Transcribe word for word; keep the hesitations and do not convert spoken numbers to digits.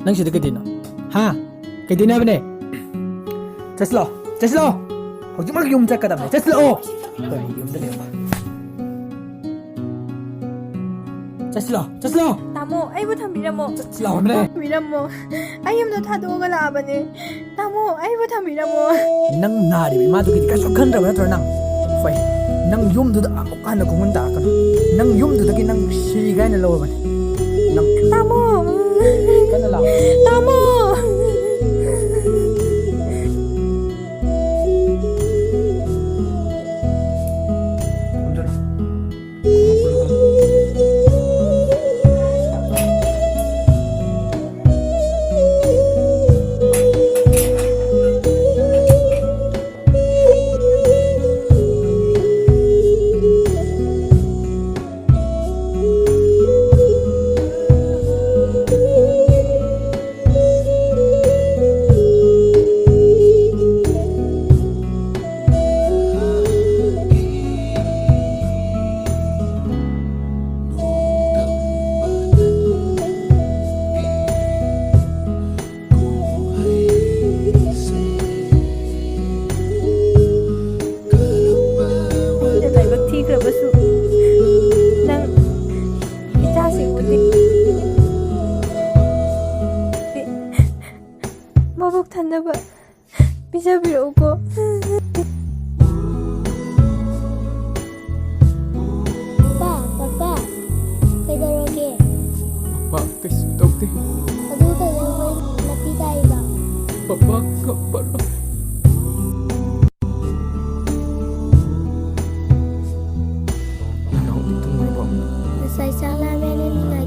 ꯅꯪ ꯁꯤꯗ ꯀꯩꯗꯧꯔꯤꯅꯣ? ꯍꯥ? ꯀꯩꯗꯧꯔꯤꯅꯣ ꯍꯥꯏꯕꯅꯦ? ꯆꯠꯁꯤꯂꯣ, ꯆꯠꯁꯤꯂꯣ꯫ ꯍꯧꯖꯤꯛꯃꯛ ꯌꯨꯝ ꯆꯠꯀꯗꯕꯅꯦ꯫ ꯆꯠꯁꯤꯂꯥꯛꯑꯣ꯫ ꯀꯔꯤ ꯌꯨꯝꯗ ꯂꯩꯔꯝꯕ? ꯆꯠꯁꯤꯂꯥꯛꯑꯣ, ꯆꯠꯁꯤꯂꯥꯛꯑꯣ꯫ ꯇꯥꯃꯣ, ꯑꯩꯕꯨ ꯊꯝꯕꯤꯔꯝꯃꯣ꯫ ꯆꯠꯁꯤꯂꯥꯛꯑꯣ ꯍꯥꯏꯕꯅꯦ꯫ ꯊꯝꯕꯤꯔꯝꯃꯣ꯫ ꯑꯩ ꯌꯨꯝꯗ ꯊꯥꯗꯣꯛꯑꯒ ꯂꯥꯛꯑꯕꯅꯦ꯫ ꯇꯥꯃꯣ, ꯑꯩꯕꯨ ꯊꯝꯕꯤꯔꯝꯃꯣ꯫ ꯅꯪ ꯅꯥꯔꯤꯕ ꯏꯃꯥꯗꯨꯒꯤꯗꯤ ꯀꯩꯁꯨ ꯈꯟꯗ꯭ꯔꯕ ꯅꯠꯇ꯭ꯔꯣ ꯅꯪ? ꯍꯣꯏ, ꯅꯪ ꯌꯨꯝꯗꯨꯗ ꯑꯃꯨꯛ ꯍꯟꯅ ꯈꯣꯡꯒꯨꯟ ꯇꯥꯔꯛꯀꯅꯨ꯫ ꯅꯪ ꯌꯨꯝꯗꯨꯗꯒꯤ ꯅꯪ ꯁꯤꯒꯦ ꯍꯥꯏꯅ ꯂꯧꯔꯕꯅꯦ꯫ ꯅꯪ ꯇꯥꯃꯣ! ꯀꯟꯅ ꯂꯥꯎ꯫ ꯇꯥꯃꯣ! ꯂꯥꯏꯕꯛ ꯊꯤꯈ꯭ꯔꯕꯁꯨ ꯅꯪ ꯏꯆꯥꯁꯤꯡꯕꯨꯗꯤ ꯃꯕꯨꯛ ꯊꯟꯅꯕ ꯄꯤꯖꯕꯤꯔꯛꯎꯀꯣ꯫ ꯄꯥꯄꯥ, ꯄꯥꯄꯥ, ꯀꯩꯗꯧꯔꯒꯦ? ꯄꯥꯄꯥ, ꯀꯩꯁꯨ ꯇꯧꯗꯦ꯫ ꯑꯗꯨ ꯀꯩꯗꯧꯕꯩ ꯅꯥꯄꯤ ꯇꯥꯏꯕ? ꯄꯥꯄꯥ, ꯀꯞꯄꯔꯣꯏ꯫ ꯅꯅꯥꯎ ꯇꯨꯝꯈ꯭ꯔꯕꯣ? ꯉꯁꯥꯏ ꯆꯥꯛ ꯂꯥꯝꯃꯦꯅ ꯅꯤꯡꯉꯥꯏ